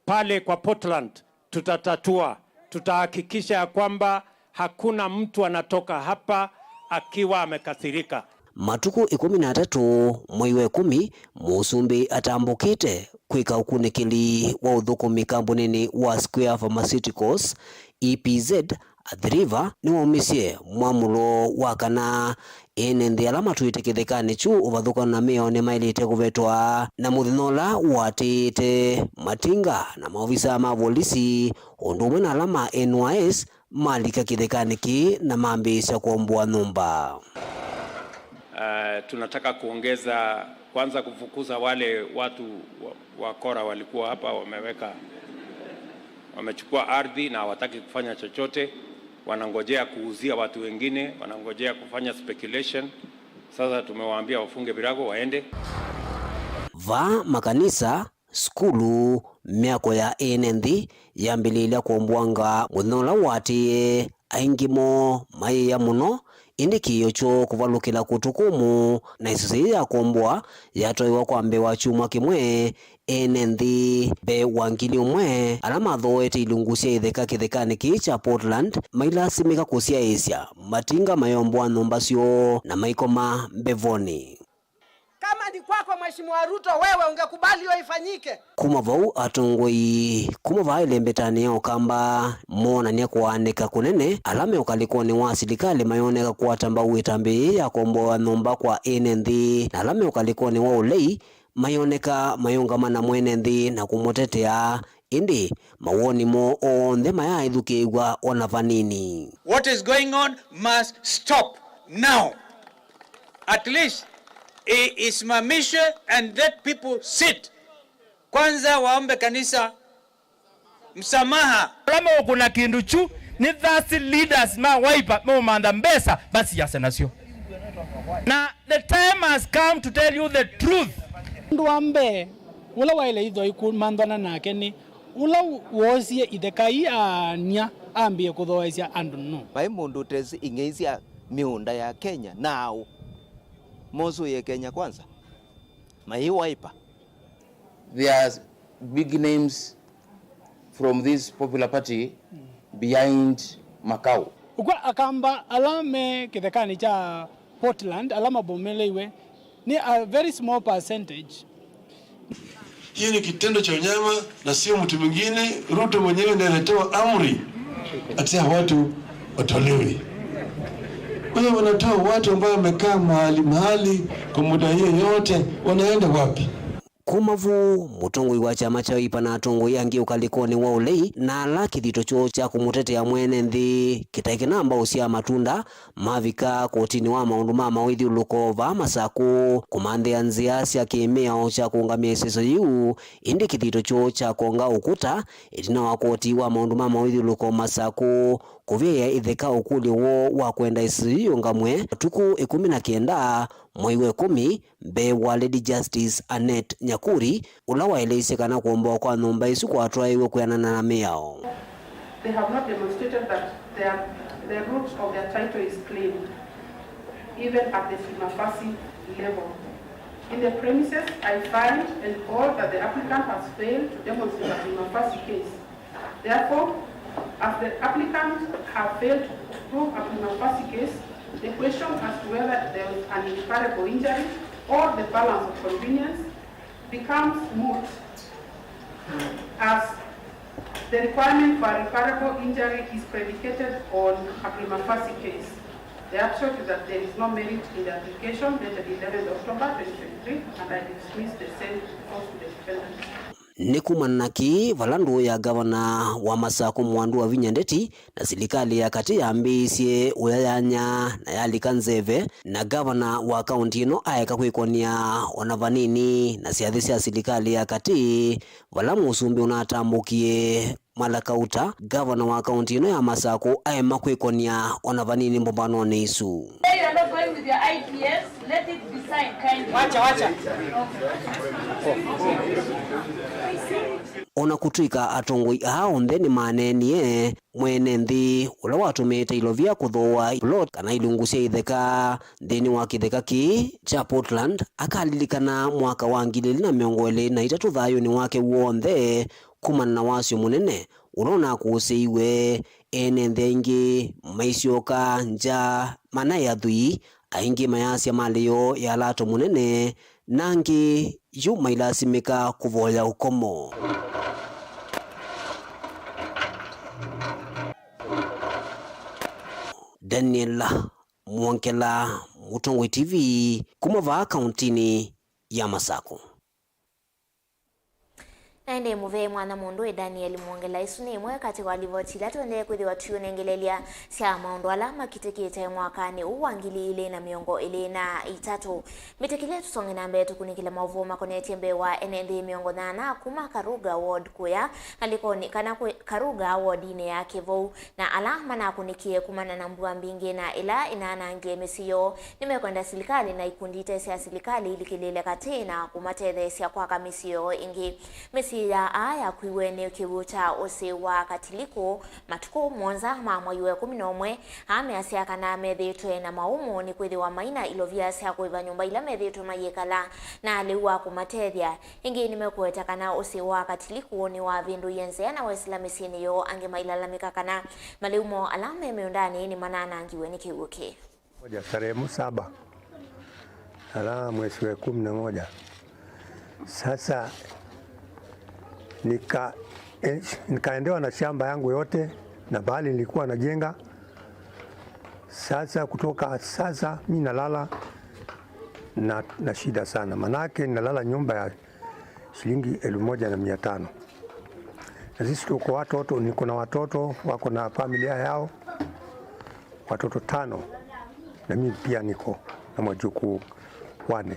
pale kwa Portland tutatatua. Tutahakikisha ya kwamba hakuna mtu anatoka hapa akiwa amekasirika. Matukũ ĩkũmi na atatũ mwei wa ĩkũmi, mũsumbĩ atambũkĩte kwĩka ũkunĩkĩli wa ũthũkũmi kambunĩnĩ wa Square Pharmaceuticals, E P Z, Athi River nĩwaumisye mwamũlo wa kana ene nthĩ ala matwĩte kĩthekanĩ kyu ũvathũkano na mĩao nĩmaĩlĩte kũvetwa, na mũthenya ũla ũatĩĩte, matinga na maovisa ma volisi ũndũ ũmwe na ala ma N Y S malika kĩthekanĩ kĩĩ na mambĩĩsya kũomboa nyũmba. Uh, tunataka kuongeza, kwanza kufukuza wale watu wa, wakora walikuwa hapa, wameweka, wamechukua ardhi na hawataki kufanya chochote, wanangojea kuuzia watu wengine, wanangojea kufanya speculation. Sasa tumewaambia wafunge virago waende. Vaa makanisa, sukulu, myako ya ene nthĩ yambĩlĩĩlya kũomboanga mũthenya ũla ũatĩĩe, aingĩ moo mayĩĩa mũno, ĩndĩ kĩĩo kyoo kũvalũkĩla kũtũ kũmũ, na ĩsese yĩĩ ya kũomboa yatwaĩwa kwa mbee wa kyumwa kĩmwe, ene nthĩ mbee wa ngili ũmwe ala mathooete ilungu sya itheka kĩthekanĩ kĩĩ kya Portland mailasimĩka kũsyaĩĩsya matinga mayomboa nyũmba syoo na maikoma mbevonĩ. Kama ni kwako, Mheshimiwa Ruto, wewe ungekubali hiyo ifanyike? Kuma vau, atongoi kuma vaa ĩlembetanĩ ya Ũkamba moonany'a kũaanĩka kũnene. Ala me ũkalĩkonĩ wa silikalĩ mayoneka kũata mbau ĩtambya yĩĩ ya kũomboa nyũmba kwa ene nthĩ, na ala me ũkalĩkonĩ wa ũlei mayoneka mayũngama na mwene nthĩ na kũmũtetea. Ĩndĩ mawoni moo onthe mayaaĩthukĩĩw'a o na vanini. What is going on must stop now. At least i-, isimamishwe and let people sit. Kwanza waombe kanisa msamaha. Ala meũkũna kĩndũ kyu nĩ thasi leaders ma Wiper meũmantha mbesa masiase nasyo. Na the time has come to tell you the truth. Ũndũ wa mbee ũla waĩle ithwa ikũmanthana nake nĩ ũla woosie itheka ii aany'a ambĩĩe kũthooesya andũ nũũ. Vai mũndũ ũtesĩ ing'ei sya mĩũnda ya Kenya naaũ? Mosũĩe Kenya Kwanza. Mayĩ Wiper. There are big names from this popular party behind Makau. Ũkw'a Akamba ala me kĩthekanĩ kya Portland ala mavomeleiwe nĩ a very small percentage. Hiyo ni kitendo cha unyama na sio mtu mwingine. Ruto mwenyewe ndiye anatoa amri ati hawa watu watolewe. Kwa hiyo wanatoa watu ambao wamekaa mahali mahali kwa muda hiyo yote, wanaenda wapi? Kuma vu, mũtongoi wa kyama kya Wiper na atongoi angĩ ũkalĩkonĩ wa ũlei na ala kĩthito kyoo kya kũmũtetea mwene nthĩ kĩtaĩ kĩnamba ũsyaa matunda, mavika kotinĩ wa maũndũ ma mawĩthyũlũko vaa Masakũ kũmanthĩa nzĩa sya kĩmĩao kya kũũngamĩa ĩseso yĩu, ĩndĩ kĩthito kyoo kya konga ũkũta ĩtina wa koti wa maũndũ ma mawĩthyũlũko Masakũ kũvyaĩa itheka ũkũlyo woo wa kwenda ĩseso yĩu yĩũngamwe matukũ ĩkũmi na kenda mwei wa ĩkũmi, mbee wa Lady Justice Annet Nyakuri, ũla waeleisye kana kũomboa kwa nyũmba ĩsu kwatwaĩwe kwĩanana na mĩao. They have not demonstrated that their, the root of their title is clean, even at the prima facie level. In the premises, I find and hold that the applicant has failed to demonstrate a prima facie case. Therefore, as the applicant have failed to prove a prima facie case, The question as to whether there was an irreparable injury or the balance of convenience becomes moot as the requirement for irreparable injury is predicated on a prima facie case. The upshot is that there is no merit in the application dated eleventh October twenty twenty-three, and I dismiss the same report to the defendant. Nĩ kumana na kĩĩ vala ndũũ ya ngavana wa Masakũ Mwandũ Wavinya Ndeti na silikalĩ ya katĩ yambĩĩisye ũyayanya na yalika nzeve, na ngavana wa kaũntĩ ĩno aeka kwĩkony'a o na vanini na syathĩ sya silikalĩ ya katĩ, vala mũsumbĩ ũnatambũkie Mala Kauta, ngavana wa kaũntĩ ĩno ya Masakũ, aema kwĩkony'a o na vanini mbũmbanonĩ ĩsu. Say you're not going with your I P S, let it be signed kindly. Wacha, wacha. O na kũtw'ĩka atongoi aa onthe nĩmaneenie, mwene nthĩ ũla watũmĩĩte ilovia kũthooa plot kana ilungu sya itheka nthĩnĩ wa kĩtheka kĩĩ kya Portland akalilikana mwaka wa ngili ilĩ na mĩongo ĩlĩ na itatũ thayũnĩ wake w'onthe kumana na wasyo mũnene ũla ũnakũsĩiwe. Ene nthĩ aingĩ maisyoka ngya manaĩ athwii, aingĩ mayasya malĩ yoo ya lato mũnene, na angĩ yu mailasimĩka kũvoya ũkomo. Daniel Mwongela, Mũtongoi T V, kuma vaa kaũntĩnĩ ya Masakũ. Na ĩndĩ mũvei mwana mũndũ ĩ Daniel Mwongela, ĩsu nĩ ĩmwe katĩ wa livoti ila tũendee kwĩthĩwa tũiũnengelelya sya maũndũ ala makitĩkĩte mwakanĩ ũũ wa ngili ilĩ na mĩongo ĩlĩ na itatũ. Mbĩtĩkĩlya tũsonge na mbee tũkunĩkĩle maũvoo makonetye mbee wa ene nthĩ mĩongo nyanya kuma Karuga Ward kũya ngalĩkonĩ kana kwĩ Karuga wodinĩ ya Kĩvou, na ala manakũnĩkie kumana na mbua mbingĩ na ĩla ĩnanangie mĩsyĩ yoo. Nĩmekwenda silikalĩ na ikundi ite sya silikalĩ ilikĩlĩle katĩ na kũmatetheesya kwaka mĩsyĩ yoo ĩngĩ. Mĩsyĩ ya aa yakuiwe nĩ kĩw'ũ kya ũsĩ wa Katilikũ matukũ mũonza ma mwai wa ĩkũmi na ũmwe. Aa measya kana methĩĩtwe na maũmũ nĩ kwĩthĩwa mai na ilovia sya kũĩva nyũmba ila methĩĩtwe mayĩkala na lĩu wa kũmatethya. Ĩngĩ nĩmekũweta kana ũsĩ wa Katilikũ nĩwavĩndũie nzĩa na wesĩla mĩsyĩnĩ yoo, angĩ mailalamĩka kana malĩu moo ala me mĩũndanĩ nĩmananangiwe nĩ kĩw'ũ kĩĩ. Moja, tarehe saba ala mwezi wa kumi na moja. Sasa nika, eh, nikaendewa na shamba yangu yote na pahali nilikuwa najenga. Sasa kutoka sasa mi nalala na, na shida sana, manake nalala nyumba ya shilingi elfu moja na mia tano. Na sisi tuko watoto, niko na watoto wako na familia yao, watoto tano, na mimi pia niko na wajukuu wane.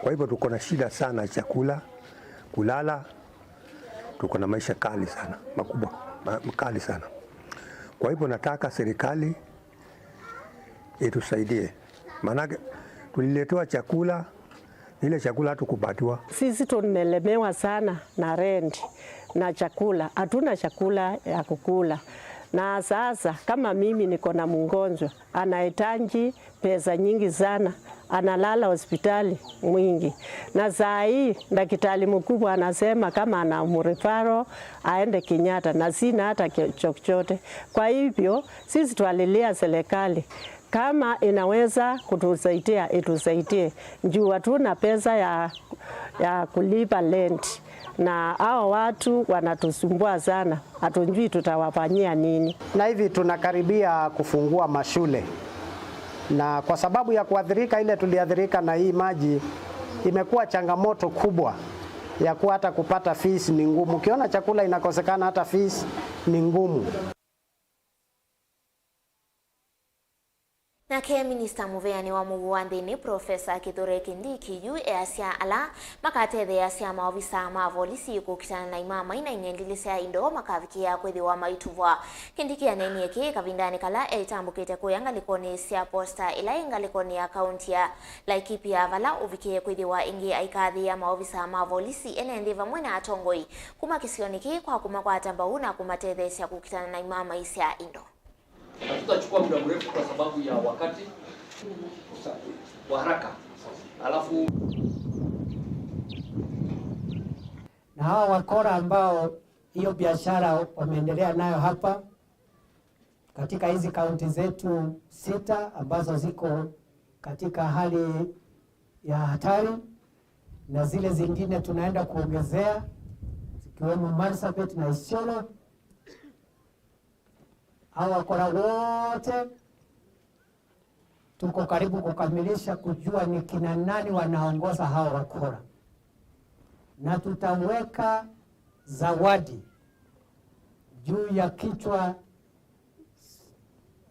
Kwa hivyo tuko na shida sana, chakula, kulala, tuko na maisha kali sana, makubwa, ma-, makali sana. Kwa hivyo nataka serikali itusaidie. Maanake tuliletewa chakula, ile chakula hatukupatiwa. Sisi tumelemewa sana na rent na chakula. Hatuna chakula ya kukula. Na sasa kama mimi niko na mgonjwa, anahitaji pesa nyingi sana, analala hospitali mwingi. Na saa hii daktari mkubwa anasema kama ana mrifaro aende Kenyatta, na sina hata ke-, chochote. Kwa hivyo, sisi twalilia serikali, kama inaweza kutusaidia, itusaidie. Juu hatuna pesa ya, ya kulipa rent. Na hao watu wanatusumbua sana. Hatujui tutawafanyia nini. Na hivi tunakaribia kufungua mashule. Na kwa sababu ya kuathirika ile tuliathirika na hii maji, imekuwa changamoto kubwa ya kuwa hata kupata fees ni ngumu. Ukiona chakula inakosekana, hata fees ni ngumu. Nake minista mũveanĩ wa mũuo wa nthĩnĩ, Profesa Kithure Kindiki, yu easya ala makatetheeasya maovisa ma volisi kũkitana na imamai na ing'endilĩ sya indo makavikĩĩa kwĩthĩwa maituvwa. Kindiki aneenie kĩĩ kavindanĩ kala eitambũkĩte kũya ngalĩkonĩ sya posta ĩla ĩ ngalĩkonĩ ya kaunti ya Laikipia, vala ũvikĩe kwĩthĩwa ĩngĩ aikathĩĩa maovisa ma volisi ene nthĩ vamwe na atongoi kuma kĩsionĩ kĩĩ kwa kũmakwata mbau na kũmatetheesya kũkitana na imamai sya indo. Hatutachukua muda mrefu kwa sababu ya wakati wa haraka. Alafu na hawa wakora ambao hiyo biashara wameendelea nayo hapa, Katika hizi kaunti zetu sita ambazo ziko katika hali ya hatari na zile zingine tunaenda kuongezea, zikiwemo Marsabit na Isiolo, hawa wakora wote tuko karibu kukamilisha kujua ni kina nani wanaongoza hao wakora, na tutaweka zawadi juu ya kichwa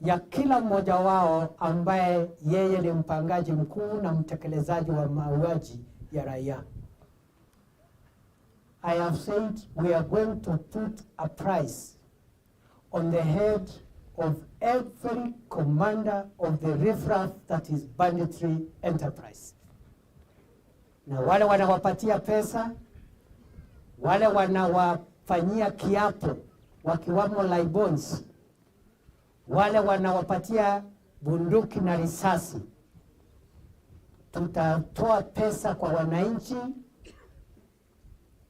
ya kila mmoja wao ambaye yeye ni mpangaji mkuu na mtekelezaji wa mauaji ya raia. I have said we are going to put a price on the head of every commander of the riffraff that is banditry enterprise. Na wale wanawapatia pesa, wale wanawafanyia kiapo, wakiwamo Laibons, wale wanawapatia bunduki na risasi, tutatoa pesa kwa wananchi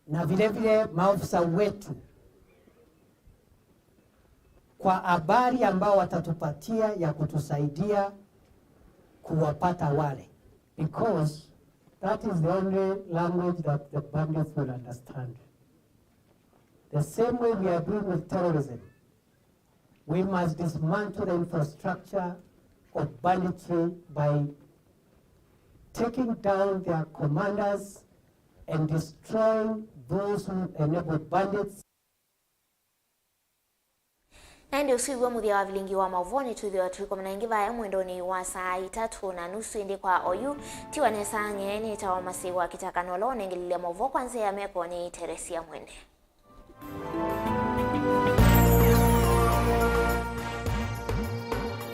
na vile vile maofisa wetu kwa habari ambao watatupatia ya kutusaidia kuwapata wale, because that is the only language that the bandits will understand. The same way we are doing with terrorism, we must dismantle the infrastructure of banditry by taking down their commanders and destroying those who enable bandits. Na ĩndĩ ũsu nĩw'o mũthya wa vilingi wa maũvoo. Nĩtwĩthĩwa tũikomana ĩngĩ vaya mwendonĩ wa saa itatũ na nusu. Ĩndĩ kwa oyu, tiwa nesa, nyie nĩtawa Masĩwa Kĩtaka, na ũla ũnengelile maũvoo kwa nzĩa ya meko nĩ Teresia Mwende.